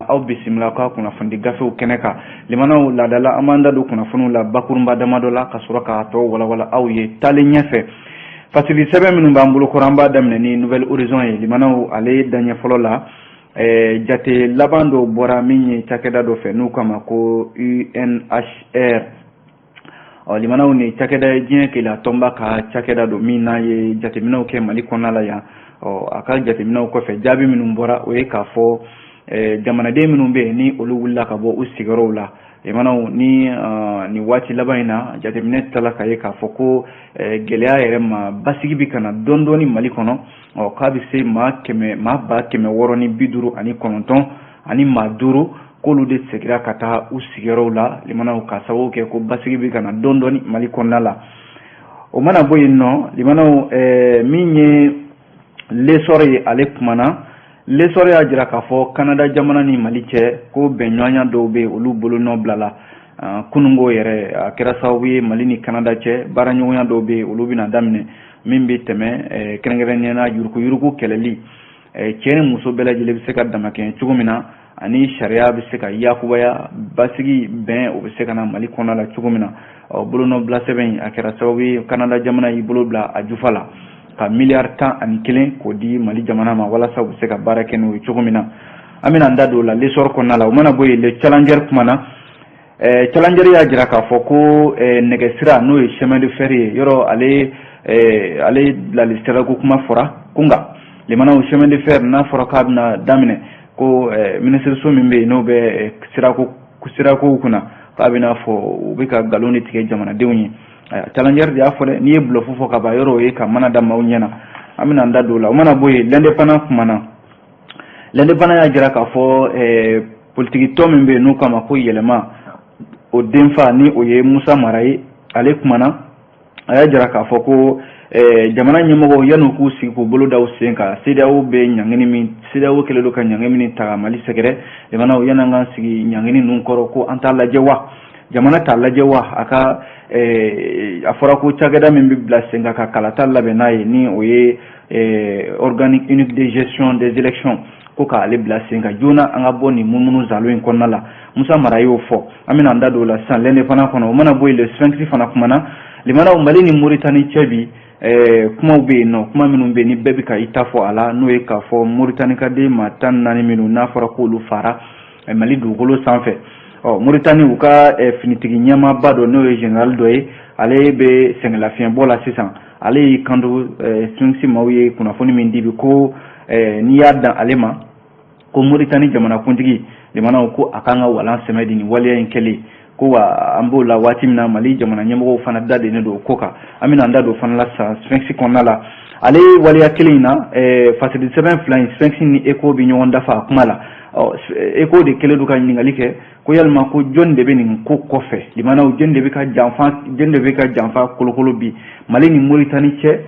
Aw bisimila ka kunnafoni gafew kɛnɛ kan. Limanaw, laadala an b'an da don kunnafoniw la bakurunba damadɔ la ka sɔrɔ k'a tɔ walawala aw ye taalen ɲɛfɛ. Fasiri sɛbɛn minnu b'an bolo kɔrɔ, an b'a daminɛ ni Nouvel Horizon ye. Limanaw, ale daɲɛ fɔlɔ la, jate laban dɔw bɔra min ye cakɛda dɔ fɛ n'u k'a ma ko UNHR. Ɔ limanaw, ni cakɛda ye diɲɛ kelenya tɔnba ka cakɛda don min n'a ye jateminɛw kɛ Mali kɔnɔna la yan. Ɔ a ka jateminɛw kɔfɛ, jaabi minnu bɔra, o ye k'a fɔ jamanaden minnu bɛ yen ni olu wulila ka bɔ u sigiyɔrɔw la, limanaw, ni nin waati laban in na, jateminɛ tala ka ye k'a fɔ ko gɛlɛya yɛrɛ ma basigi bɛ ka na dɔɔni dɔɔni Mali kɔnɔ. Ɔ k'a bɛ se maa kɛmɛ maa 659,005, k'olu de seginna ka taa u sigiyɔrɔw la, limanaw, ka sababu kɛ ko basigi bɛ ka na dɔɔni dɔɔni Mali kɔnɔna la. O mana bɔ yen nɔ, limanaw, min ye L'Essor ye, ale kumana. L'Essor y'a jira k'a fɔ Kanada jamana ni Mali cɛ ko bɛnɲɔgɔnya dɔw bɛ yen, olu bolonɔ bilala kununko yɛrɛ. A kɛra sababu ye Mali ni Kanada cɛ baaraɲɔgɔnya dɔw bɛ yen, olu bɛna daminɛ min bɛ tɛmɛ kɛrɛnkɛrɛnnenya la yuruguyurugu kɛlɛli, cɛ ni muso bɛɛ lajɛlen bɛ se ka damakɛɲɛ cogo min na, ani sariya bɛ se ka yakubaya, basigi, bɛn, o bɛ se ka na Mali kɔnɔna la cogo min na. Ɔ bolonɔbila sɛbɛn in, a kɛra sababu ye Kanada jamana y'i bolo bila a jufa la ka miliyari 11 k'o di Mali jamana ma walasa u bɛ se ka baara kɛ n'o ye cogo min na. An bɛna an da don o la L'Essor kɔnɔna la. O mana bɔ yen, Le Challenger kumana. Challenger y'a jira k'a fɔ ko nɛgɛsira, n'o ye chemin de fer ye, yɔrɔ ale bilali sirako kuma fɔra ko, nka limanaw, chemin de fer n'a fɔra k'a bɛna daminɛ, ko minisiriso min bɛ yen n'o bɛ sirakow kunna, k'a bɛna fɔ u bɛ ka nkalon de tigɛ jamanadenw ye. Challenger de y'a fɔ dɛ. N'i ye bluff fɔ ka ban, yɔrɔ o ye ka mana da maaw ɲɛna. An bɛna an da don o la. O mana bɔ yen, L'Indépendant kumana. L'Indépendant y'a jira k'a fɔ politiki tɔn min bɛ yen n'u k'a ma ko Yɛlɛma, o denfa ni o ye Musa Mara ye, ale kumana. A y'a jira k'a fɔ ko jamana ɲɛmɔgɔw, yan'u k'u sigi k'u bolo da u sen kan, CEDEAO bɛ ɲangini min, CEDEAO kɛlen don ka ɲangini min ta ka Mali sɛgɛrɛ, jamanaw, yan'an k'an sigi ɲangini ninnu kɔrɔ, ko an t'a lajɛ wa, jamana t'a lajɛ wa, a ka a fɔra ko cakɛda min bɛ bila sen kan ka kalata labɛn n'a ye, ni o ye Organe unique de gestion des élections, ko k'ale bila sen kan joona, an ka bɔ nin munumunu zalo in kɔnɔna la. Musa Mara y'o fɔ. An bɛna an da don o la sisan L'Indépendant kɔnɔ. O mana bɔ yen, Le Sphinx fana kumana. Limanaw, Mali ni Moritani cɛ bi, kumaw bɛ yen nɔ, kuma minnu bɛ yen ni bɛɛ bɛ ka i ta fɔ a la, n'o ye k'a fɔ Moritani ka den maa 14 minnu n'a fɔra k'olu fara Mali dugukolo sanfɛ. Ɔ Moritani, u ka finitigi ɲɛmaaba dɔ, n'o ye général dɔ ye, ale bɛ sɛgɛnlafiɲɛbɔ la sisan. Ale y'i kanto Sphinx maaw ye kunnafoni min di bi, ko n'i y'a dan ale ma, ko Moritani jamanakuntigi, limanaw, ko a kan ka walan sɛmɛ di nin waleya in kɛlen ko. Wa an b'o la waati min na, Mali jamana ɲɛmɔgɔw fana da dennen don o ko kan. An bɛna an da don o fana la sisan Sphinx kɔnɔna la. Ale waleya kelen in na, fasiri sɛbɛn fila in, Sphinx ni Echo, bɛ ɲɔgɔn dafa a kuma la. Ɔ Echo de kɛlen don ka ɲininkali kɛ ko yalima ko jɔnni de bɛ nin ko kɔfɛ? Limanaw, jɔnni de bɛ ka janfa, jɔnni de bɛ ka janfa kolokolo bi Mali ni Moritani cɛ?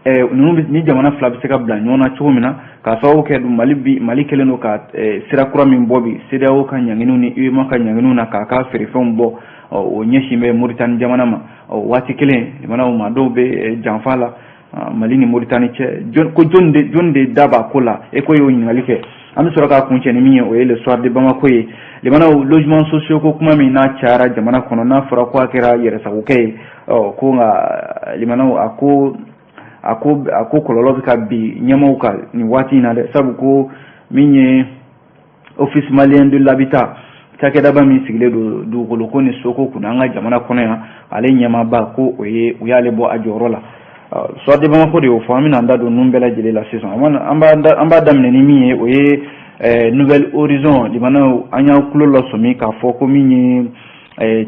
Ninnu ni jamana fila bɛ se ka bila ɲɔgɔn na cogo min na, k'a sababu kɛ Mali bi, Mali kɛlen don ka sira kura min bɔ bi CEDEAO ka ɲanginiw ni UEMOA ka ɲanginiw na, k'a ka feerefɛnw bɔ, o ɲɛsin bɛ Moritani jamana ma. Waati kelen, limanaw, maa dɔw bɛ janfa la Mali ni Moritani cɛ, ko jɔn de da b'a ko la? Echo y'o ɲininkali kɛ. An bɛ sɔrɔ k'a kuncɛ ni min ye, o ye Le Soir de Bamako ye. Limanaw, logement sociaux ko kuma min n'a cayara jamana kɔnɔ, n'a fɔra ko a kɛra yɛrɛsagokɛ ye, ɔ ko nka limanaw, a ko kɔlɔlɔ bɛ ka bin ɲɛmaaw kan nin waati in na dɛ, sabu ko min ye Office malien de l'habitat, cakɛdaba min sigilen don dugukolo ko ni soko kunna an ka jamana kɔnɔ yan, ale ɲɛmaaba, ko o ye u y'ale bɔ a jɔyɔrɔ la. Soir de Bamako de y'o fɔ. An bɛna an da don ninnu bɛɛ lajɛlen la sisan. An b'a daminɛ ni min ye, o ye Nouvel Horizon. Limanaw, an y'aw tulo lasɔmi k'a fɔ ko min ye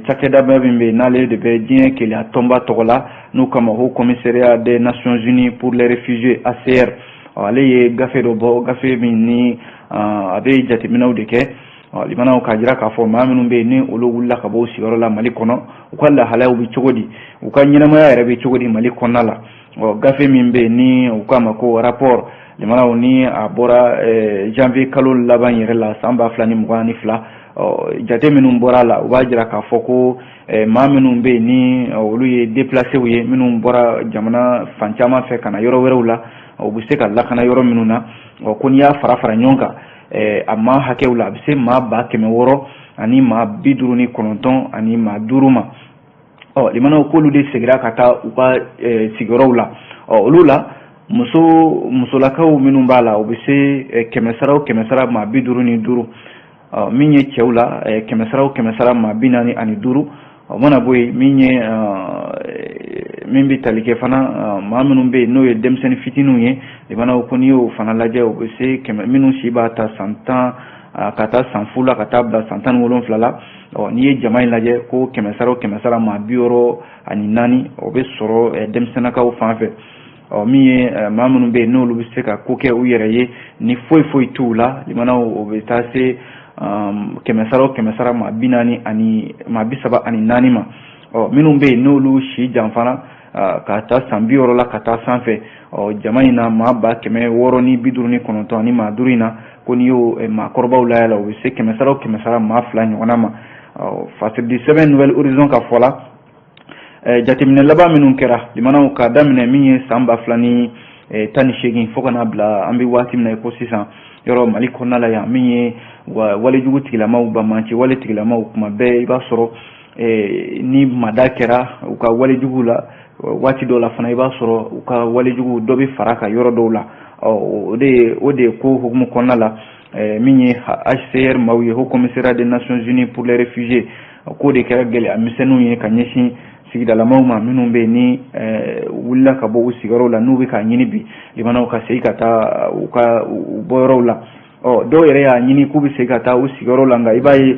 cakɛdaba min bɛ yen n'ale de bɛ diɲɛ kelenya tɔnba tɔgɔ la, n'u k'a ma ko Commissariat des Nations Unies pour les réfugiés, HCR, ale ye gafe dɔ bɔ, gafe min ni a bɛ jateminɛw de kɛ, limanaw, k'a jira k'a fɔ maa minnu bɛ yen ni olu wulila ka bɔ u sigiyɔrɔ la Mali kɔnɔ, u ka lahalayaw bɛ cogo di, u ka ɲɛnamaya yɛrɛ bɛ cogo di Mali kɔnɔna la. Ɔ gafe min bɛ yen ni u k'a ma ko rapport, limanaw, ni a bɔra janvier kalo laban yɛrɛ la san 2022, jate minnu bɔra a la, u b'a jira k'a fɔ ko maa minnu bɛ yen ni olu ye déplacés ye, minnu bɔra jamana fan caman fɛ ka na yɔrɔ wɛrɛw la, u bɛ se ka lakana yɔrɔ minnu na, ko n'i y'a fara fara ɲɔgɔn kan, a maa hakɛw la, a bɛ se maa 600 ani maa 59 ani maa 5 ma. Ɔ limanaw, k'olu de segira ka taa u ka sigiyɔrɔw la. Ɔ olu la, muso musolakaw minnu b'a la, o bɛ se kɛmɛ sara o kɛmɛ sara maa 55. Ɔ min ye cɛw la, kɛmɛ sara o kɛmɛ sara maa 45. O mana bɔ yen, min ye min bɛ tali kɛ fana, maa minnu bɛ yen n'o ye denmisɛnnin fitininw ye, limanaw, ko n'i y'o fana lajɛ, o bɛ se kɛmɛ minnu si b'a ta san 10 ka taa san fu la ka taa bila san 17 la. Ɔ n'i ye jama in lajɛ, ko kɛmɛ sara o kɛmɛ sara maa 64, o bɛ sɔrɔ denmisɛnninkaw fan fɛ. Ɔ min ye maa minnu bɛ yen n'olu bɛ se ka ko kɛ u yɛrɛ ye ni foyi foyi t'u la, limanaw, o bɛ taa se kɛmɛ sara o kɛmɛ sara maa 40 ani maa 34 ma. Ɔ minnu bɛ yen n'olu si janfara ka taa san 60 la ka taa sanfɛ, ɔ jama in na, maa 659 ani maa 5 in na, ko n'i y'o maakɔrɔbaw layɛlɛ, o bɛ se kɛmɛ sara o kɛmɛ sara maa 2 ɲɔgɔnna ma. Ɔ fasiridi sɛbɛn Nouvel Horizon ka fɔ la, jateminɛ laban minnu kɛra, limanaw, k'a daminɛ min ye san 2018 fo ka n'a bila an bɛ waati min na i ko sisan, yɔrɔ Mali kɔnɔna la yan, min ye walejugu tigilamaw, banbaanci wale tigilamaw, kuma bɛɛ i b'a sɔrɔ ni mada kɛra u ka walejugu la, waati dɔw la fana i b'a sɔrɔ u ka walejugu dɔ bɛ fara ka yɔrɔ dɔw la. O de ye ko hukumu kɔnɔna la, min ye HCR maaw ye, Haut Commissariat des Nations Unies pour les réfugiés, k'o de kɛra gɛlɛya misɛnninw ye ka ɲɛsin sigidalamaw ma minnu bɛ yen ni wulila ka bɔ u sigiyɔrɔw la, n'u bɛ k'a ɲini bi, limanaw, ka segin ka taa u ka u bɔyɔrɔw la. Ɔ dɔw yɛrɛ y'a ɲini k'u bɛ segin ka taa u sigiyɔrɔ la, nka i b'a ye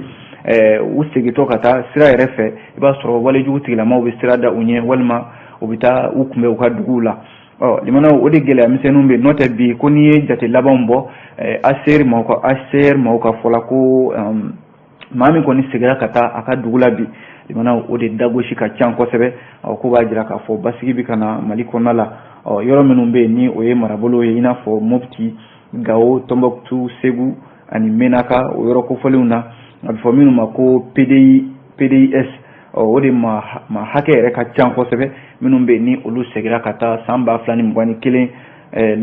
u segintɔ ka taa sira yɛrɛ fɛ, i b'a sɔrɔ walejugu tigilamaw bɛ sira da u ɲɛ, walima u bɛ taa u kunbɛn u ka duguw la. Ɔ limanaw, o de gɛlɛya misɛnninw bɛ yen. N'o tɛ, bi ko n'i ye jate labanw bɔ, HCR maaw ka fɔ la, ko maa min kɔni seginna ka taa a ka dugu la bi, limanaw, o de dagosi ka ca kosɛbɛ. Ɔ ko b'a jira k'a fɔ basigi bɛ ka na Mali kɔnɔna la. Ɔ yɔrɔ minnu bɛ yen ni o ye marabolo ye, i n'a fɔ Mopti, Gawo, Tɔnbɔkutu, Segu ani Menaka, o yɔrɔ kofɔlenw na, a bɛ fɔ minnu ma ko PDI, PDIS, ɔ o de ma hakɛ yɛrɛ ka ca kosɛbɛ, minnu bɛ yen ni olu seginna ka taa san 2021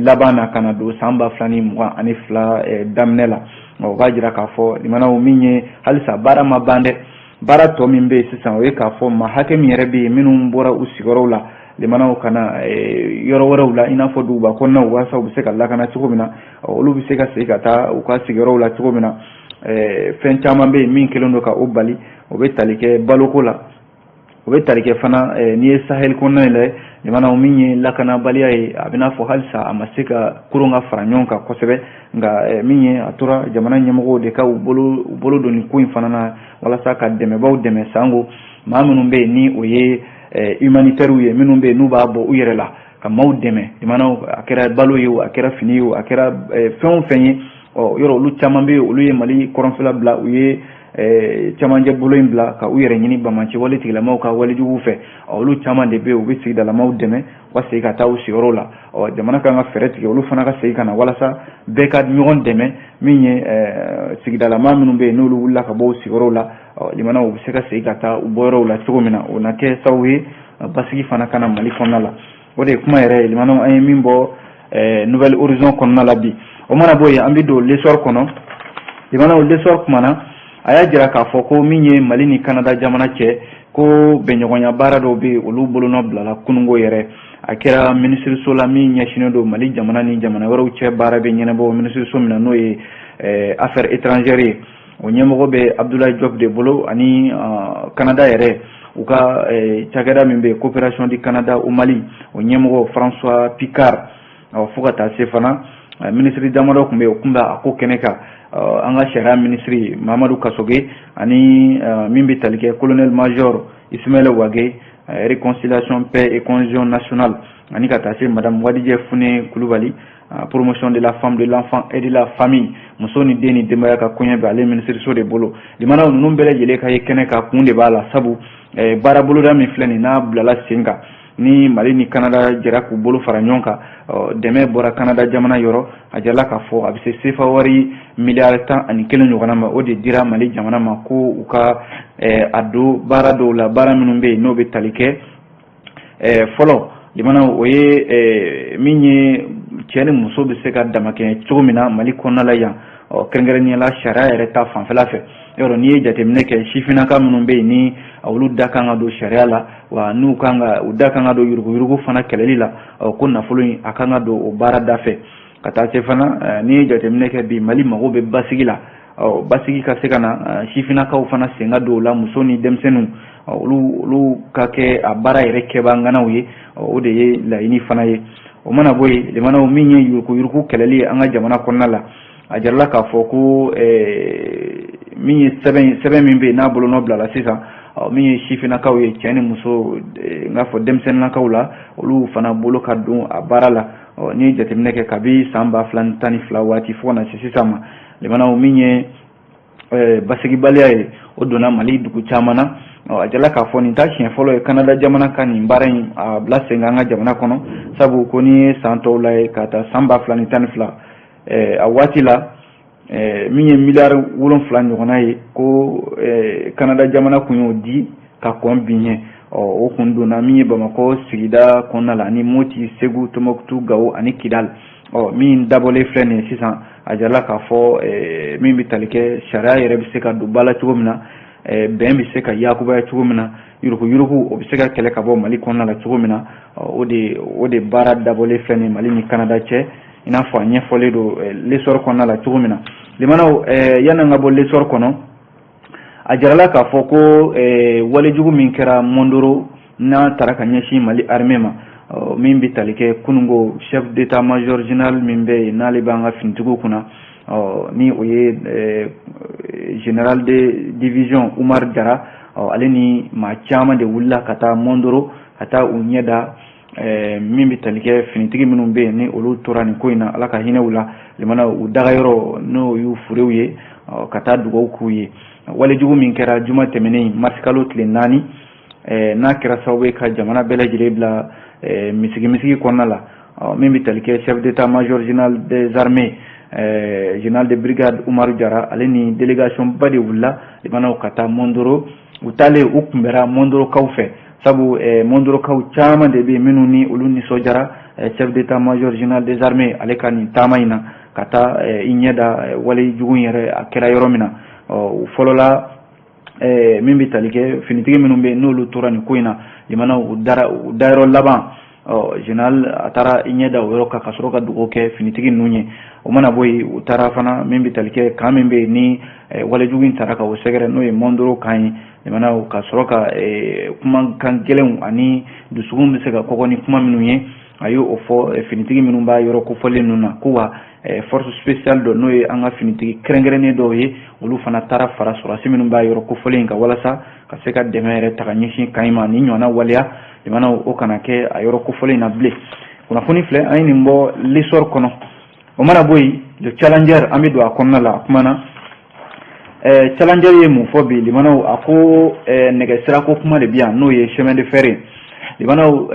laban na ka na don san 2022 daminɛ la. O b'a jira k'a fɔ, limanaw, min ye halisa baara ma ban dɛ. Baara tɔ min bɛ yen sisan, o ye k'a fɔ maa hakɛ min yɛrɛ bɛ yen minnu bɔra u sigiyɔrɔw la, limanaw, ka na yɔrɔ wɛrɛw la, i n'a fɔ duguba kɔnɔnaw, walasa u bɛ se ka lakana cogo min na, olu bɛ se ka segin ka taa u ka sigiyɔrɔw la cogo min na. Fɛn caman bɛ yen min kɛlen don ka o bali. O bɛ tali kɛ baloko la, o bɛ tali kɛ fana, n'i ye Sahel kɔnɔna in lajɛ, limanaw, min ye lakanabaliya ye, a bɛ n'a fɔ halisa a ma se ka kurun ka fara ɲɔgɔn kan kosɛbɛ. Nka min ye a tora jamana ɲɛmɔgɔw de ka u bolo don nin ko in fana na, walasa ka dɛmɛbaw dɛmɛ, sango maa minnu bɛ yen ni o ye humanitaires ye, minnu bɛ yen n'u b'a bɔ u yɛrɛ la ka maaw dɛmɛ, limanaw, a kɛra balo ye o, a kɛra fini ye o, a kɛra fɛn o fɛn ye. Ɔ yɔrɔ olu caman bɛ yen, olu ye Mali kɔrɔnfɛla bila, u ye camancɛ bolo in bila ka u yɛrɛ ɲini banbaanci wale tigilamaw ka walejugu fɛ. Olu caman de bɛ yen, u bɛ sigidalamaw dɛmɛ u ka segin ka taa u sigiyɔrɔw la. Ɔ jamana kan ka fɛɛrɛ tigɛ, olu fana ka segin ka na, walasa bɛɛ ka ɲɔgɔn dɛmɛ. Min ye sigidalama minnu bɛ yen n'olu wulila ka bɔ u sigiyɔrɔw la, limanaw, u bɛ se ka segin ka taa u bɔyɔrɔw la cogo min na, o na kɛ sababu ye basigi fana ka na Mali kɔnɔna la. O de ye kuma yɛrɛ ye, limanaw, an ye min bɔ Nouvel Horizon kɔnɔna la bi. O mana bɔ yen, an bɛ don L'Essor kɔnɔ. Limanaw, L'Essor kumana, a y'a jira k'a fɔ ko min ye Mali ni Canada jamana cɛ, ko bɛnɲɔgɔnya baara dɔw bɛ yen, olu bolonɔ bilala kununko yɛrɛ. A kɛra minisiriso la min ɲɛsinnen don Mali jamana ni jamana wɛrɛw cɛ baara bɛ ɲɛnabɔ minisiriso min na, n'o ye affaires étrangères ye, o ɲɛmɔgɔ bɛ Abdoulaye Diop de bolo, ani Canada yɛrɛ, u ka cakɛda min bɛ yen, Coopération du Canada au Mali, o ɲɛmɔgɔ François Picard. Fo ka taa se fana, minisiri damadɔ tun bɛ yen, o tun bɛ a ko kɛnɛ kan, an ka sariya minisiri Mamadu Kasoge, ani min bɛ tali kɛ colonel major Ismaël Wagué, réconciliation, paix et cohésion nationale, ani ka taa se madame Wadijɛ Fune Kulubali, promotion de la femme, de l'enfant et de la famille, muso ni den ni denbaya ka koɲɛ bɛ ale minisiriso de bolo. Limanaw, ninnu bɛɛ lajɛlen ka ye kɛnɛ kan, kun de b'a la, sabu baara boloda min filɛ nin n'a bilala sen kan, ni Mali ni Canada jɛra k'u bolo fara ɲɔgɔn kan, dɛmɛ bɔra Canada jamana yɔrɔ, a jirala k'a fɔ a bɛ se sefa wari miliyari 11 ɲɔgɔnna ma. O de dira Mali jamana ma ko u ka a don baara dɔw la, baara minnu bɛ yen n'o bɛ tali kɛ fɔlɔ, limanaw, o ye min ye cɛ ni muso bɛ se ka damakɛɲɛ cogo min na Mali kɔnɔna la yan. Ɔ, kɛrɛnkɛrɛnnenya la, sariya yɛrɛ ta fanfɛla fɛ, yɔrɔ n'i ye jateminɛ kɛ, sifinnaka minnu bɛ yen ni olu da kan ka don sariya la, wa n'u kan ka u da kan ka don yuruguyurugu fana kɛlɛli la, ɔ, ko nafolo in a kan ka don o baara da fɛ. Ka taa se fana, n'i ye jateminɛ kɛ bi, Mali mago bɛ basigi la. Ɔ, basigi ka se ka na, sifinnakaw fana sen ka don o la, muso ni denmisɛnninw, olu ka kɛ a baara yɛrɛ kɛbaa ŋanaw ye. O de ye laɲini fana ye. O mana bɔ yen, limanaw, min ye yuruguyurugu kɛlɛli ye an ka jamana kɔnɔna la, a jirala k'a fɔ ko min ye sɛbɛn min bɛ yen n'a bolonɔ bilala sisan, min ye sifinnakaw ye, cɛ ni muso, n k'a fɔ denmisɛnninnakaw la, olu fana bolo ka don a baara la. N'i ye jateminɛ kɛ, kabi san 2012 waati fo ka na se sisan ma, limanaw, min ye basigibaliya ye, o donna Mali dugu caman na. A jirala k'a fɔ nin ta siɲɛ fɔlɔ ye Kanada jamana ka nin baara in a bila sen kan an ka jamana kɔnɔ, sabu ko n'i ye san tɔw lajɛ ka taa san 2012, a waati la, min ye miliyari 7 ɲɔgɔnna ye ko Kanada jamana kun y'o di ka kɔn bi ɲɛ. Ɔ, o kun donna min ye Bamakɔ sigida kɔnɔna la ani Moti, Segu, Tɔnbɔkutu, Gawo ani Kidali. Ɔ, min dabɔlen filɛ nin ye sisan, a jirala k'a fɔ min bɛ tali kɛ sariya yɛrɛ bɛ se ka don ba la cogo min na, bɛn bɛ se ka yakubaya cogo min na, yuruguyurugu o bɛ se ka kɛlɛ ka bɔ Mali kɔnɔna la cogo min na, o de baara dabɔlen filɛ nin ye Mali ni Kanada cɛ, i n'a fɔ a ɲɛfɔlen don L'Essor kɔnɔna la cogo min na. Limanaw, yanni an ka bɔ L'Essor kɔnɔ, a jirala k'a fɔ ko walejugu min kɛra Mondoro n'a taara ka ɲɛsin Mali armée ma, min bɛ tali kɛ kununko chef d'état major général min bɛ yen n'ale b'an ka finitigiw kunna, ni o ye général de division Umar Jara, ale ni maa caman de wulila ka taa Mondoro ka taa u ɲɛ da min bɛ tali kɛ finitigi minnu bɛ yen ni olu tora nin ko in na, Ala ka hinɛ u la, limana, u dagayɔrɔ n'o y'u furew ye, ka taa dugawu k'u ye. Walejugu min kɛra juma tɛmɛnen, marisikalo tile 4, n'a kɛra sababu ye ka jamana bɛɛ lajɛlen bila misigi misigi kɔnɔna la, min bɛ tali kɛ chef d'état major général des armées, général de brigade Umaru Jara, ale ni délégation ba de wulila, limanaw, ka taa Mondoro. U taalen, u kunbɛra Mondorokaw fɛ, sabu Mondorokaw caman de bɛ yen minnu ni olu nisɔndiyara chef d'état major général des armées ale ka nin taama in na ka taa i ɲɛ da walejugu in yɛrɛ a kɛra yɔrɔ min na. U fɔlɔla, min bɛ tali kɛ finitigi minnu bɛ yen n'olu tora nin ko in na, limanaw, u dara u dayɔrɔ laban, ɔ, général a taara i ɲɛ da o yɔrɔ kan ka sɔrɔ ka dugawu kɛ finitigi ninnu ye. O mana bɔ yen, u taara fana min bɛ tali kɛ camp min bɛ yen ni walejugu in taara ka o sɛgɛrɛ, n'o ye Mondoro camp ye, limanaw, ka sɔrɔ ka kumakan gɛlɛnw ani dusukun bɛ se ka kɔgɔ ni kuma minnu ye, a y'o fɔ finitigi minnu b'a yɔrɔ kofɔlen ninnu na, ko wa force spéciale dɔ, n'o ye an ka finitigi kɛrɛnkɛrɛnnen dɔw ye, olu fana taara fara sɔrɔdasi minnu b'a yɔrɔ kofɔlen in kan walasa ka se ka dɛmɛ yɛrɛ ta ka ɲɛsin camp in ma, ni ɲɔgɔnna waleya, limanaw, o kana kɛ a yɔrɔ kofɔlen in na bilen. Kunnafoni filɛ, an ye nin bɔ L'Essor kɔnɔ. O mana bɔ yen, Le Challenger, an bɛ don a kɔnɔna la. A kumana, Challenger ye mun fɔ bi, limanaw? A ko nɛgɛsira ko kuma de bɛ yan, n'o ye chemin de fer ye. Limanaw,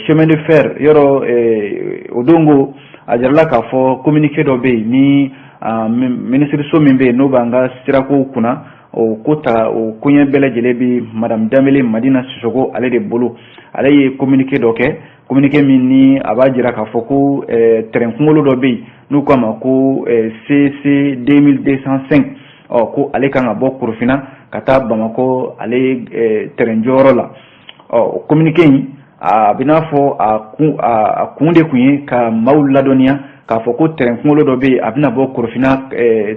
chemin de fer yɔrɔ o don ko a jirala k'a fɔ communiqué dɔ bɛ yen ni minisiriso min bɛ yen n'o b'an ka sirakow kunna, o ko ta, o koɲɛ bɛɛ lajɛlen bɛ madame Danbele Madina Sisoko ale de bolo. Ale ye communiqué dɔ kɛ, communiqué min ni a b'a jira k'a fɔ ko train kunkolo dɔ bɛ yen n'u k'a ma ko CC 2205, ɔ, ko ale kan ka bɔ Korofina ka taa Bamakɔ, ale train jɔyɔrɔ la. Ɔ, o communiqué in, a bɛ n'a fɔ a kun de tun ye ka maaw ladɔnniya k'a fɔ ko train kunkolo dɔ bɛ yen, a bɛna bɔ Korofina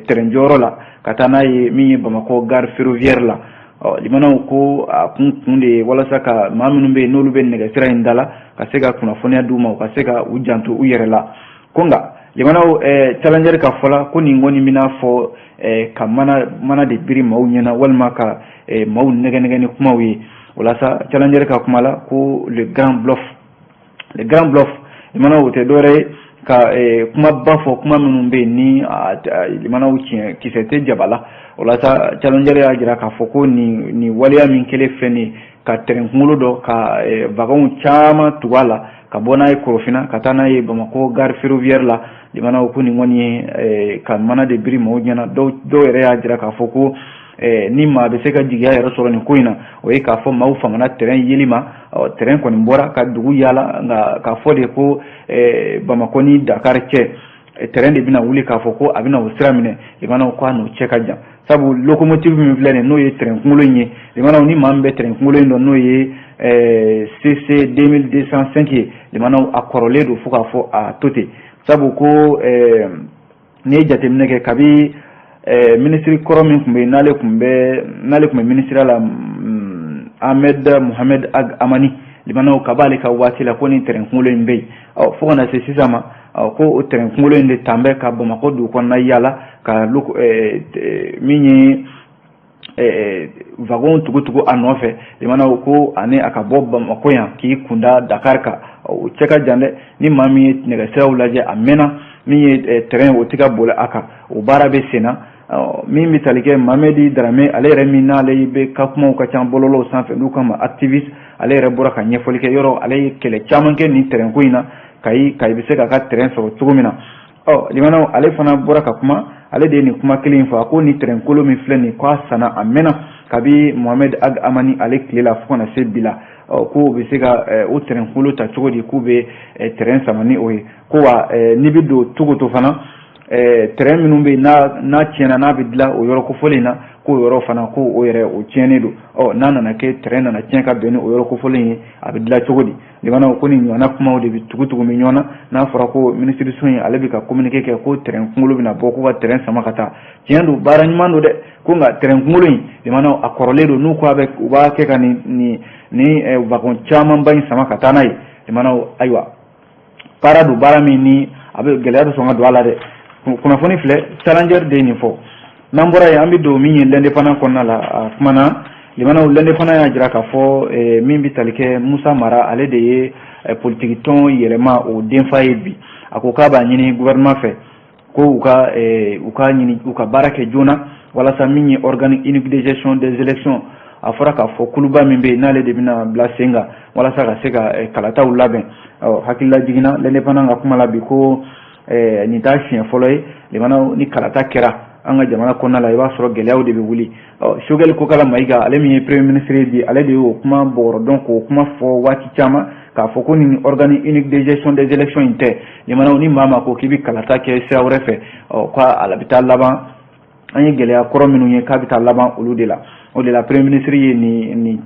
train jɔyɔrɔ la ka taa n'a ye min ye Bamakɔ gare ferroviaire la. Ɔ, limanaw, ko a kun de ye walasa ka maa minnu bɛ yen n'olu bɛ nɛgɛsira in da la, ka se ka kunnafoniya d'u ma, u ka se ka u janto u yɛrɛ la. Ko nka, limanaw, Challenger ka fɔ la, ko nin kɔni bɛna fɔ ka mana mana de biri maaw ɲɛna walima ka maaw nɛgɛ nɛgɛ ni kumaw ye. O la sa, Challenger ka kuma la, ko le grand bluff, le grand bluff, limanaw, o tɛ dɔwɛrɛ ye ka kumaba fɔ, kuma minnu bɛ yen ni limanaw, tiɲɛ kisɛ tɛ jaba la. O la sa, Challenger y'a jira k'a fɔ ko nin waleya min kɛlen filɛ nin ye, ka train kunkolo dɔ ka wagonw caman tugu a la ka bɔ n'a ye Korofina ka taa n'a ye Bamakɔ gare ferroviaire la, limanaw, ko nin kɔni ye ka mana de biri maaw ɲɛna. Dɔw yɛrɛ y'a jira k'a fɔ ko ni maa bɛ se ka jigiya yɛrɛ sɔrɔ nin ko in na, o ye k'a fɔ maaw famana train yeli ma. Train kɔni bɔra ka dugu yaala, nka k'a fɔ de ko Bamakɔ ni Dakar cɛ, tɛrɛn de bɛna wuli k'a fɔ ko a bɛna o sira minɛ, limanaw, ko a n'o cɛ ka jan, sabu locomotive min filɛ nin, n'o ye tɛrɛn kunkolo in ye, limanaw, ni maa min bɛ tɛrɛn kunkolo in dɔn, n'o ye CC 2205 ye, limanaw, a kɔrɔlen don fo k'a fɔ a to ten, sabu ko n'i ye jateminɛ kɛ, kabi minisiri kɔrɔ min tun bɛ yen, n'ale tun bɛ minisiriya la, Ahmed Mohamed Ag Amani, limanaw, ka b'ale ka waati la ko nin tɛrɛn kunkolo in bɛ yen. Ɔ, fo ka na se sisan ma, ɔ, ko o tɛrɛn kunkolo in de tan bɛ ka Bamakɔ dugu kɔnɔna yaala ka min ye wagon tugu-tugu a nɔfɛ, limanaw, ko ani a ka bɔ Bamakɔ yan k'i kunda Dakar kan, o cɛ ka jan dɛ. Ni maa min ye nɛgɛsiraw lajɛ, a mɛnna. Min ye tɛrɛn, o tɛ ka boli a kan, o baara bɛ sen na. Min bɛ tali kɛ Mamedi Darame, ale yɛrɛ min n'ale bɛ ka kumaw ka ca bɔlɔlɔw sanfɛ, n'u kama activiste, ale yɛrɛ bɔra ka ɲɛfɔli kɛ yɔrɔ, ale ye kɛlɛ caman kɛ nin tɛrɛn ko in na Kayi, Kayi bɛ se k'a ka tɛrɛn sɔrɔ cogo min na. Ɔ, limanaw, ale fana bɔra ka kuma, ale de ye nin kuma kelen in fɔ. A ko nin tɛrɛn kolo min filɛ nin, k'a sanna a mɛnna, kabi Mohamed Ag Amani ale tile la fo ka na se bi la. Ɔ, ko u bɛ se ka o tɛrɛn kolo ta cogo di k'u bɛ tɛrɛn sama ni o ye? Ko wa n'i bɛ don Togoto fana, tɛrɛn minnu bɛ yen n'a tiɲɛna, n'a bɛ dilan o yɔrɔ kofɔlen in na, k'o yɔrɔ fana, ko o yɛrɛ o tiɲɛnen don. Ɔ, n'a nana kɛ tɛrɛn nana tiɲɛ ka bɛn ni o yɔrɔ kofɔlen ye, a bɛ dilan cogo di? Limanaw, ko nin ɲɔgɔnna kumaw de bɛ tugu-tugu bɛ ɲɔgɔn na. N'a fɔra ko minisiriso in, ale bɛ ka communiqué kɛ ko tɛrɛn kunkolo bɛna bɔ, ko ka tɛrɛn sama ka taa, tiɲɛ don, baara ɲuman don dɛ. Ko nka tɛrɛn kunkolo in, limanaw, a kɔrɔlen don. N'u ko a bɛ, u b'a kɛ ka nin wagon camanba in sama ka taa n'a ye, limanaw, ayiwa, baara don, baara min ni a bɛ gɛlɛya bɛ sɔn ka don a la dɛ. Kunnafoni filɛ, Challenger de ye nin fɔ. N'an bɔra yen, an bɛ don min ye L'Indépendant kɔnɔna la, a kumana, limanaw. L'Indépendant y'a jira k'a fɔ min bɛ tali kɛ Musa Mara, ale de ye politiki tɔn Yɛlɛma o denfa ye bi. A ko k'a b'a ɲini gouvernement fɛ ko u ka ɲini u ka baara kɛ joona walasa min ye organe unique de gestion des élections, a fɔra k'a fɔ kuluba min bɛ yen, n'ale de bɛna bila sen kan walasa ka se ka kalataw labɛn. Ɔ, hakilila jiginna, L'Indépendant ka kuma la bi, ko nin t'a siɲɛ fɔlɔ ye, limanaw, ni kalata kɛra an ka jamana kɔnɔna la, i b'a sɔrɔ gɛlɛyaw de bɛ wuli. Ɔ, Choguel Kokala Mayiga, ale min ye premier ministre ye bi, ale de y'o kuma bɔgɔrɔ dɔn k'o kuma fɔ waati caman k'a fɔ ko nin organe unique de gestion des élections in tɛ, limanaw, ni maa ma ko k'i bɛ kalata kɛ sira wɛrɛ fɛ, ɔ, ko a bɛ taa laban an ye gɛlɛya kɔrɔ minnu ye, k'a bɛ taa laban olu de la. O de la, premier ministre ye nin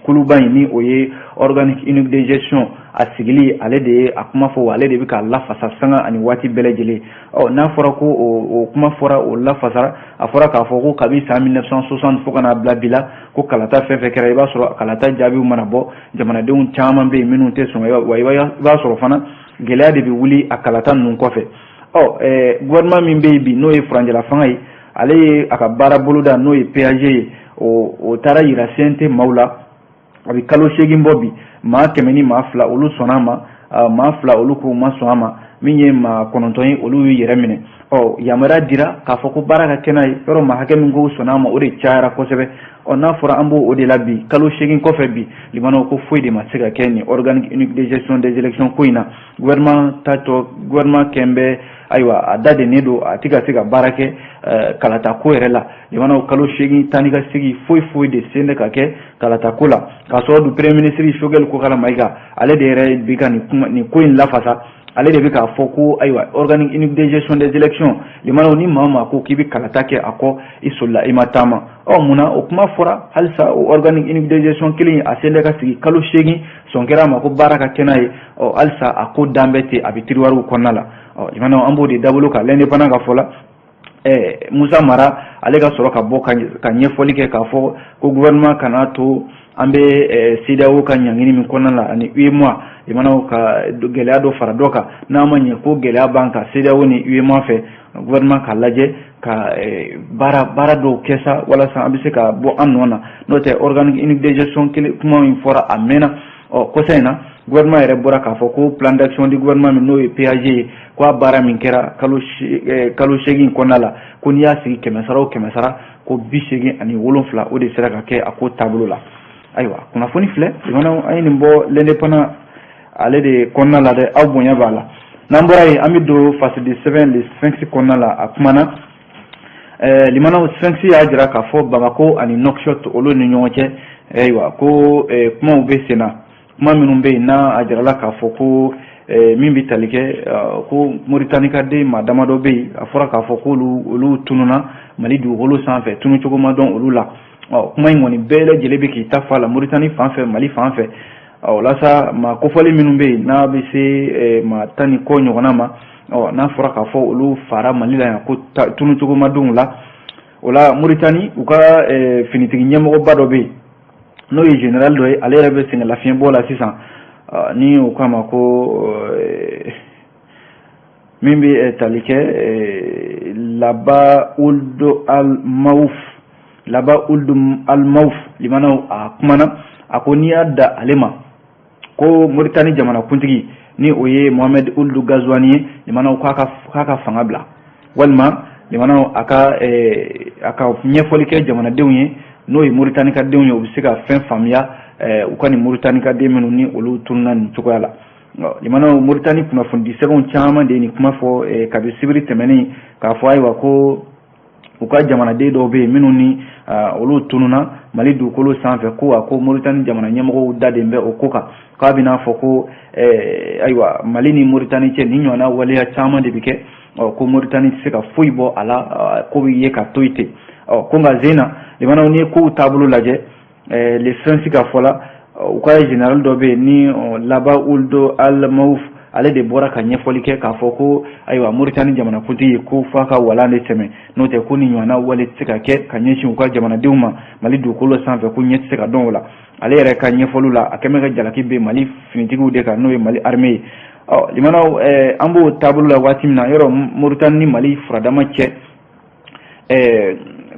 kuluba in, ni o ye organe unique de gestion a sigili, ale de ye a kuma fɔ, wa ale de bɛ k'a lafasa sanga ani waati bɛɛ lajɛlen. Ɔ, n'a fɔra ko o kuma fɔra, o lafasara, a fɔra k'a fɔ ko kabi san 1960 fo ka n'a bila bi la, ko kalata fɛn fɛn kɛra, i b'a sɔrɔ kalata jaabiw mana bɔ, jamanadenw caman bɛ yen minnu tɛ sɔn, wa i b'a sɔrɔ fana gɛlɛya de bɛ wuli a kalata ninnu kɔfɛ. Ɔ, gouvernement min bɛ yen bi, n'o ye furancɛla fanga ye, ale ye a ka baara boloda, n'o ye PAG ye, o taara yira CNT maaw la, a bɛ kalo 8 bɔ bi. Maa 102, olu sɔnna a ma, maa 2, olu ko ma sɔn a ma. Min ye maa 9 ye, olu y'u yɛrɛ minɛ. Ɔ, yamaruya dira k'a fɔ ko baara ka kɛ n'a ye yɔrɔ, maa hakɛ min ko sɔnna a ma, o de cayara kosɛbɛ. Ɔ, n'a fɔra an b'o o de la bi, kalo 8 kɔfɛ bi, limanaw, ko foyi de ma se ka kɛ nin organe unique de gestion des élections ko in na. Gouvernement ta tɔ, gouvernement kɛn bɛ, ayiwa, a da dennen don, a tɛ ka se ka baara kɛ kalata ko yɛrɛ la. Limanaw, kalo 8 taa ni ka segin, foyi foyi de sen tɛ ka kɛ kalata ko la, k'a sɔrɔ du premier ministre Choguel Kokala Mayiga, ale de yɛrɛ bi ka nin kuma, nin ko in lafasa. Ale de bɛ k'a fɔ ko ayiwa, organe unique de gestion des élections, limanaw, ni maa o maa ko k'i bɛ kalata kɛ a kɔ, i solila, i ma taama. Ɔ, munna o kuma fɔra halisa, o organe unique de gestion kelen, a sen tɛ ka sigi, kalo 8 sɔn kɛra a ma ko baara ka kɛ n'a ye. Ɔ, halisa a ko dan bɛ ten, a bɛ tiroir kɔnɔna la. Ɔ, limanaw, an b'o de dabolo kan. L'Indépendant ka fɔ la, Musa Mara, ale ka sɔrɔ ka bɔ ka ɲɛfɔli kɛ k'a fɔ ko gouvernement kana to an bɛ CEDEAO ka ɲangini min kɔnɔna la ani UEMOA, limanaw, ka gɛlɛya dɔ fara dɔ kan. N'a ma ɲɛ ko gɛlɛya b'an kan CEDEAO ni UEMOA fɛ, gouvernement k'a lajɛ ka baara dɔw kɛ sa walasa an bɛ se ka bɔ an nɔ na. N'o tɛ, organe unique de gestion kelen kuma min fɔra, a mɛnna. Ɔ, kɔsa in na, gouvernement yɛrɛ bɔra k'a fɔ ko plan d'action du gouvernement min, n'o ye PAG ye, ko a baara min kɛra kalo 8 kɔnɔna la, ko n'i y'a sigi 100 sara o 100 sara, ko 87, o de sera ka kɛ a ko taabolo la. Ayiwa, kunnafoni filɛ, limanaw, an ye nin bɔ L'Indépendant ale de kɔnɔna la dɛ, aw bonya b'a la. N'an bɔra yen, an bɛ don fasidi sɛbɛn Le Sphinx kɔnɔna la. A kumana, limanaw, Sphinx y'a jira k'a fɔ Bamako ani Nouakchott, olu ni ɲɔgɔn cɛ, ayiwa, ko kumaw bɛ sen na, kuma minnu bɛ yen n'a a jirala k'a fɔ ko Min bɛ tali kɛ ko Moritani ka den maa damadɔ bɛ yen, a fɔra k'a fɔ k'olu olu tununna Mali dugukolo sanfɛ, tununcogo ma dɔn olu la. Ɔ, kuma in kɔni bɛɛ lajɛlen bɛ k'i ta fɔ a la, Moritani fan fɛ, Mali fan fɛ. Ɔ, walasa maa kofɔlen minnu bɛ yen, n'a bɛ se maa 10 ni kɔ ɲɔgɔnna ma, ɔ, n'a fɔra k'a fɔ olu fara Mali la yan ko tununcogo ma dɔn u la. O la, Moritani u ka finitigi ɲɛmɔgɔba dɔ bɛ yen, n'o ye général dɔ ye, ale yɛrɛ bɛ sɛgɛn lafiɲɛbɔ la sisan, ni o k'a ma ko min bɛ tali kɛ Laba Ould Al Maouf. Laba Ould Al Maouf, limanaw, a kumana, a ko n'i y'a da ale ma ko Moritani jamanakuntigi, ni o ye Mohamed Ould Ghazouani ye, limanaw, k'a ka fanga bila, walima limanaw, a ka ɲɛfɔli kɛ jamanadenw ye, n'o ye Moritani ka denw ye, u bɛ se ka fɛn faamuya u ka nin Moritani ka den minnu ni olu tununa nin cogoya la. Limanaw, Moritani kunnafonidi sɛbɛnw caman de ye nin kuma fɔ kabi sibiri tɛmɛnen, k'a fɔ ayiwa ko u ka jamanaden dɔw bɛ yen minnu ni olu tununa Mali dugukolo sanfɛ, ko a ko Moritani jamana ɲɛmɔgɔw da de bɛ o ko kan, k'a bɛna fɔ ko ayiwa, Mali ni Moritani cɛ, nin ɲɔgɔnna waleya caman de bɛ kɛ. Ɔ, ko Moritani tɛ se ka foyi bɔ a la, ko bɛ ye ka to yen ten. Ɔ, ko nka zen na, limanaw, n'i ye kow taabolo lajɛ, Le Sphinx ka fɔ la, u ka général dɔ bɛ yen ni Laba Ould Al Maouf, ale de bɔra ka ɲɛfɔli kɛ k'a fɔ ko ayiwa, Moritani jamanakuntigi, ko f'a ka walan de tɛmɛ, n'o tɛ ko ni ɲɔgɔnna wale tɛ se ka kɛ ka ɲɛsin u ka jamanadenw ma Mali dugukolo sanfɛ, ko ɲɛ tɛ se ka dɔn o la. Ale yɛrɛ ka ɲɛfɔliw la, a kɛn bɛ ka jalaki bɛ Mali finitigiw de kan, n'o ye Mali armée ye. Ɔ, limanaw, an b'o taabolo la waati min na, yɔrɔ Moritani ni Mali furadama cɛ,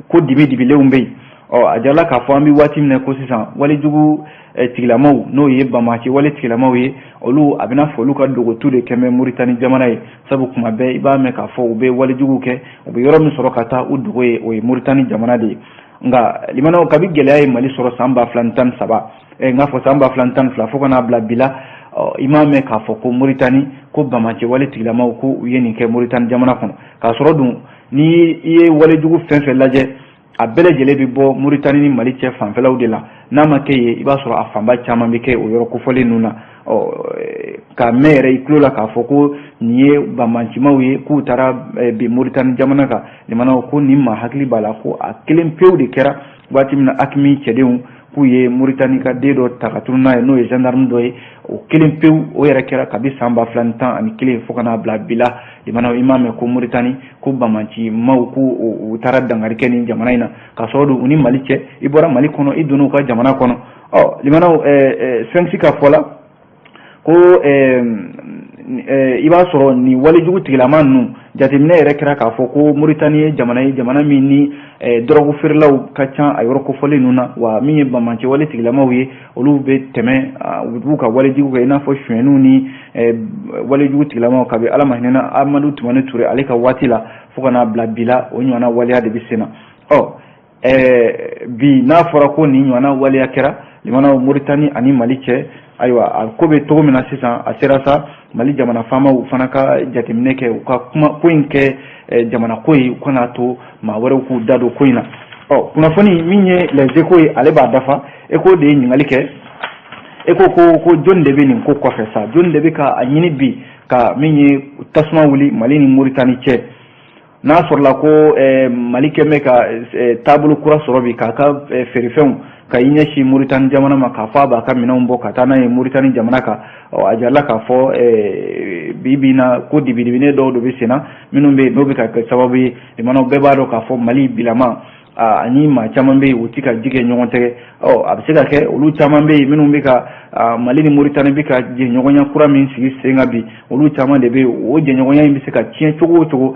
ko dibi dibilenw bɛ yen. Ɔ, a jirala k'a fɔ an bɛ waati min na ko sisan, walejugu tigilamaw, n'o ye banbaanci wale tigilamaw ye, olu a bɛna fɔ olu ka dogotu de kɛn bɛ Moritani jamana ye, sabu kuma bɛɛ i b'a mɛn k'a fɔ u bɛ walejugu kɛ, u bɛ yɔrɔ min sɔrɔ ka taa u dogo ye, o ye Moritani jamana de ye. Nka limanaw, kabi gɛlɛya ye Mali sɔrɔ san 2013, n k'a fɔ san 2012, fo ka n'a bila bi la, i m'a mɛn k'a fɔ ko Moritani ko banbaanci wale tigilamaw ko u ye nin kɛ Moritani jamana kɔnɔ. K'a sɔrɔ dun, ni i ye walejugu fɛn fɛn lajɛ, a bɛɛ lajɛlen bɛ bɔ Moritani ni Mali cɛ fanfɛlaw de la. N'a ma kɛ yen, i b'a sɔrɔ a fanba caman bɛ kɛ o yɔrɔ kofɔlen ninnu na. Ɔ, k'a mɛn yɛrɛ i tulo la k'a fɔ ko nin ye banbaancimaw ye, k'u taara bin Moritani jamana kan, limanaw, ko nin maa hakili b'a la ko a kelen pewu de kɛra waati min na AQMI cɛdenw k'u ye Moritani ka den dɔ ta ka tunu n'a ye, n'o ye gendarme dɔ ye. O kelen pewu, o yɛrɛ kɛra kabi san 2011 fo ka n'a bila bi la. Limanaw, i m'a mɛn ko Moritani ko banbaanci maw ko u taara dankari kɛ nin jamana in na, k'a sɔrɔ dun u ni Mali cɛ, i bɔra Mali kɔnɔ, i donna u ka jamana kɔnɔ. Ɔ, limanaw, Sphinx ka fɔ la ko i b'a sɔrɔ nin walejugu tigilama ninnu, jateminɛ yɛrɛ kɛra k'a fɔ ko Moritani ye jamana ye, jamana min ni dɔrɔgu feerelaw ka ca a yɔrɔ kofɔlen ninnu na. Wa min ye banbaanci wale tigilamaw ye, olu bɛ tɛmɛ, u b'u ka walejugu kɛ, i n'a fɔ sonyɛniw ni walejugu tigilamaw, kabi Ala ma hinɛna Amadu Tumani Ture ale ka waati la fo ka n'a bila bi la, o ɲɔgɔnna waleya de bɛ sen na. Ɔ, bi n'a fɔra ko nin ɲɔgɔnna waleya kɛra, limanaw, Moritani ani Mali cɛ, ayiwa, a ko bɛ cogo min na sisan, a sera sa Mali jamana faamaw fana ka jateminɛ kɛ, u ka kuma ko in kɛ jamana ko ye, u kana to maa wɛrɛw k'u da don ko in na. Ɔ, kunnafoni min ye Les Échos ye, ale b'a dafa. Écho de ye ɲininkali kɛ, Écho ko jɔnni de bɛ nin ko kɔfɛ sa? Jɔnni de bɛ ka a ɲini bi ka min ye tasuma wuli Mali ni Moritani cɛ? N'a sɔrɔla ko Mali kɛn bɛ ka taabolo kura sɔrɔ bi k'a ka feerefɛnw ka i ɲɛsin Moritani jamana ma, k'a fɔ a b'a ka minɛnw bɔ ka taa n'a ye Moritani jamana kan. Ɔ, a jirala k'a fɔ bi bi in na ko dibidibinen dɔw de bɛ sen na minnu bɛ yen n'o bɛ ka kɛ sababu ye. Limanaw, bɛɛ b'a dɔn k'a fɔ Mali bilama ani maa caman bɛ yen, u ti ka ji kɛ ɲɔgɔn tɛgɛ. Ɔ, a bɛ se ka kɛ olu caman bɛ yen minnu bɛ ka Mali ni Moritani bɛ ka jɛɲɔgɔnya kura min sigi sen kan bi, olu caman de bɛ yen, o jɛɲɔgɔnya in bɛ se ka tiɲɛ cogo o cogo.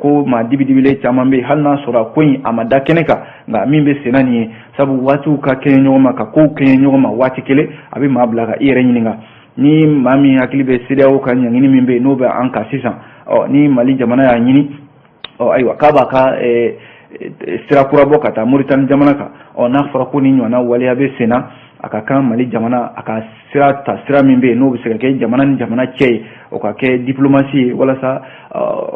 Ko maa dibidibilen caman bɛ yen, hali n'a sɔrɔ ko in a ma da kɛnɛ kan, nka min bɛ sen na nin ye, sabu waatiw ka kɛɲɛ ɲɔgɔn ma, ka kow kɛɲɛ ɲɔgɔn ma waati kelen, a bɛ maa bila ka i yɛrɛ ɲininka. Ni maa min hakili bɛ CEDEAO ka ɲangini min bɛ yen, n'o bɛ an kan sisan, ɔ, ni Mali jamana y'a ɲini, ɔ, ayiwa, k'a b'a ka sira kura bɔ ka taa Moritani jamana kan, ɔ, n'a fɔra ko ni ɲɔgɔnna waleya bɛ sen na, a ka kan Mali jamana a ka sira ta, sira min bɛ yen n'o bɛ se ka kɛ jamana ni jamana cɛ ye, o ka kɛ diplomatie ye, walasa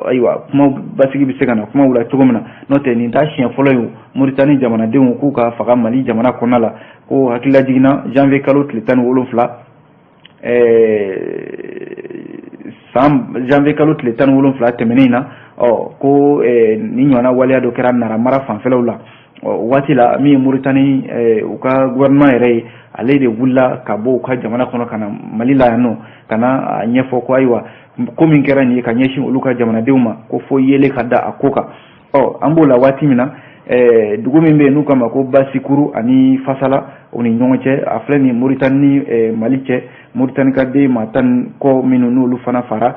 ayiwa, kuma basigi bɛ se ka na kumaw la cogo min na. N'o tɛ, nin t'a siɲɛ fɔlɔ ye Moritani jamanadenw k'u ka faga Mali jamana kɔnɔna la. Ko hakilila jiginna janvier kalo tile 17, San janvier kalo tile 17 tɛmɛnen in na, ɔ ko nin ɲɔgɔnna waleya dɔ kɛra Nara mara fanfɛlaw la. Ɔ waati la, min ye Moritani u ka gouvernement yɛrɛ ye, ale de wulila ka bɔ u ka jamana kɔnɔ ka na Mali la yan nɔ, ka na a ɲɛfɔ ko ayiwa, ko min kɛra nin ye ka ɲɛsin olu ka jamanadenw ma, ko fo yelen ka da a ko kan. Ɔ an b'o la waati min na, dugu min bɛ yen n'u k'a ma ko Basikuru ani Fasala, o ni ɲɔgɔn cɛ, a filɛ nin Moritani ni Mali cɛ, Moritani ka den maa 10 kɔ minnu n'olu fana fara,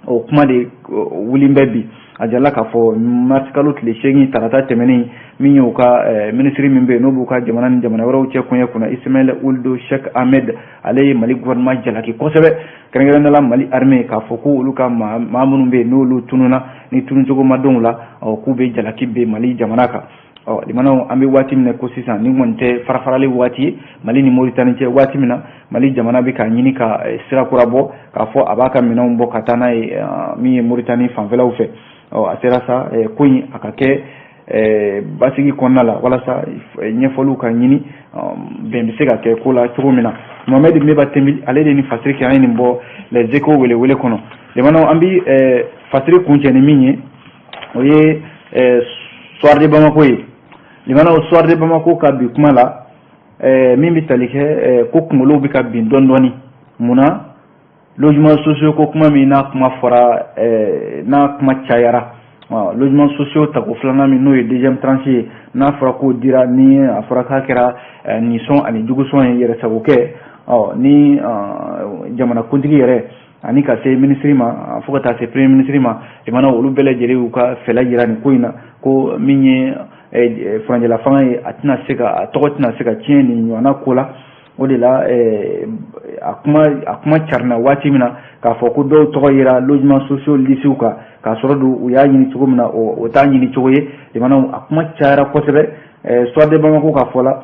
o kuma de wulilen bɛ bi. A jirala k'a fɔ mars kalo tile 8, tarata tɛmɛnen, min ye u ka minisiri min bɛ yen n'o b'u ka jamana ni jamana wɛrɛw cɛ koɲɛ kunna, Ismaël Ould Cheikh Ahmed, ale ye Mali gouvernement jalaki kosɛbɛ, kɛrɛnkɛrɛnnenya la Mali armée, k'a fɔ ko olu ka maa minnu bɛ yen n'olu tununna ni tununcogo ma dɔn u la, ɔ k'u bɛ jalaki bin Mali jamana kan. Ɔ limanaw, an bɛ waati min na ko sisan, nin kɔni tɛ farafarali waati ye Mali ni Moritani cɛ. Waati min na Mali jamana bɛ k'a ɲini ka sira kura bɔ, k'a fɔ a b'a ka minɛnw bɔ ka taa n'a ye min ye Moritani fanfɛlaw fɛ, ɔ a sera sa ko in a ka kɛ basigi kɔnɔna la, walasa ɲɛfɔliw ka ɲini, bɛn bɛ se ka kɛ ko la cogo min na. Mohamed Meba Tembeli, ale de ni fasiri kɛ, an ye nin bɔ Les Échos welewele kɔnɔ. Limanaw, an bɛ fasiri kuncɛ ni min ye, o ye Soir de Bamako ye. Limanaw, Soir de Bamako ka bi kuma la, min bɛ tali kɛ ko kunkolow bɛ ka bin dɔɔni dɔɔni. Munna? Logement sociaux ko kuma min n'a kuma fɔra, n'a kuma cayara, logement sociaux tako filanan min n'o ye deuxième tranche ye, n'a fɔra k'o dira, ni a fɔra k'a kɛra nisɔn ani jugusɔn ye, yɛrɛsagokɛ, ɔ ni jamanakuntigi yɛrɛ ani ka se minisiri ma, fo ka taa se premier ministre ma, limana, olu bɛɛ lajɛlen y'u ka fɛla jira nin ko in na, ko min ye furancɛla fanga ye, a tɛna se ka a tɔgɔ tɛna se ka tiɲɛ nin ɲɔgɔnna ko la. O de la a kuma carinna waati min na k'a fɔ ko dɔw tɔgɔ yera logement sociaux lisiw kan, k'a sɔrɔ dun u y'a ɲini cogo min na, o t'a ɲini cogo ye. Limanaw, a kuma cayara kosɛbɛ. Soir de Bamako ka fɔ la,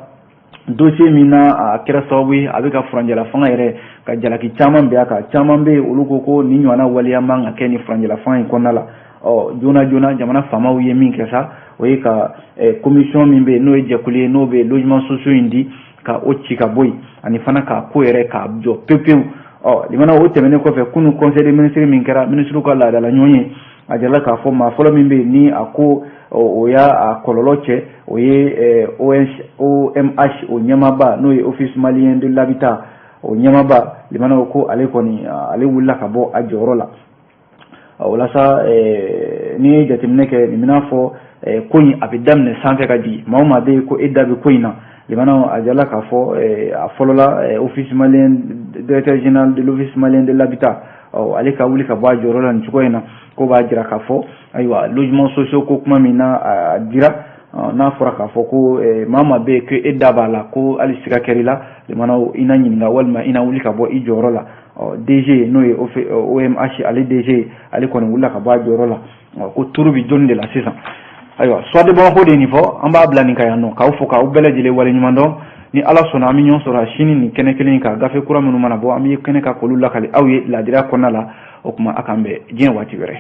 dossier min na a kɛra sababu ye a bɛ ka furancɛla fanga yɛrɛ ka jalaki caman bɛn a kan, caman bɛ yen, olu ko ko nin ɲɔgɔnna waleya man ka kɛ nin furancɛla fanga in kɔnɔna la. Ɔ joona joona, jamana faamaw ye min kɛ sa, o ye ka commission min bɛ yen n'o ye jɛkulu ye, n'o bɛ logement sociaux in di, ka o ci ka bɔ yen, ani fana k'a ko yɛrɛ k'a jɔ pewu pewu. Ɔ limana, o tɛmɛnen kɔfɛ, kunun conseil des ministres min kɛra, ministres ka laadala ɲɔgɔn ye, a jirala k'a fɔ maa fɔlɔ min bɛ yen ni a ko o y'a a kɔlɔlɔ cɛ, o ye OMH o ɲɛmaaba, n'o ye Office malien de l'habitat o ɲɛmaaba. Limanaw, ko ale kɔni, ale wulila ka bɔ a jɔyɔrɔ la. O la sa, n'i ye jateminɛ kɛ, nin bɛna fɔ ko in a bɛ daminɛ sanfɛ ka jigin. Maa o maa bɛ yen ko e da bɛ ko in na, limanaw, a jirala k'a fɔ a fɔlɔla office malien, directeur général de l'Office malien de l'habitat, ɔ ale ka wuli ka bɔ a jɔyɔrɔ la nin cogo in na, ko b'a jira k'a fɔ ayiwa, logement sociaux ko kuma min na a dira, n'a fɔra k'a fɔ ko maa maa bɛ yen ko e da b'a la, ko hali siga kɛr'i la, limanaw, i na ɲininka walima i na wuli ka bɔ i jɔyɔrɔ la. Ɔ DG, n'o ye OMH ale DG, ale kɔni wulila ka bɔ a jɔyɔrɔ la, ko turu bɛ jɔnni de la sisan? Ayiwa, Soir de Bamako de ye nin fɔ. An b'a bila nin kan yan nɔ, k'aw fo, k'aw bɛɛ lajɛlen waleɲuman dɔn. Ni Ala sɔnna, an bɛ ɲɔgɔn sɔrɔ sini nin kɛnɛ kelen kan. Gafe kura minnu mana bɔ, an bɛ kɛnɛ kan k'olu lakali aw ye laadiriya kɔnɔna la. O tuma, a k'an bɛn diɲɛ waati wɛrɛ.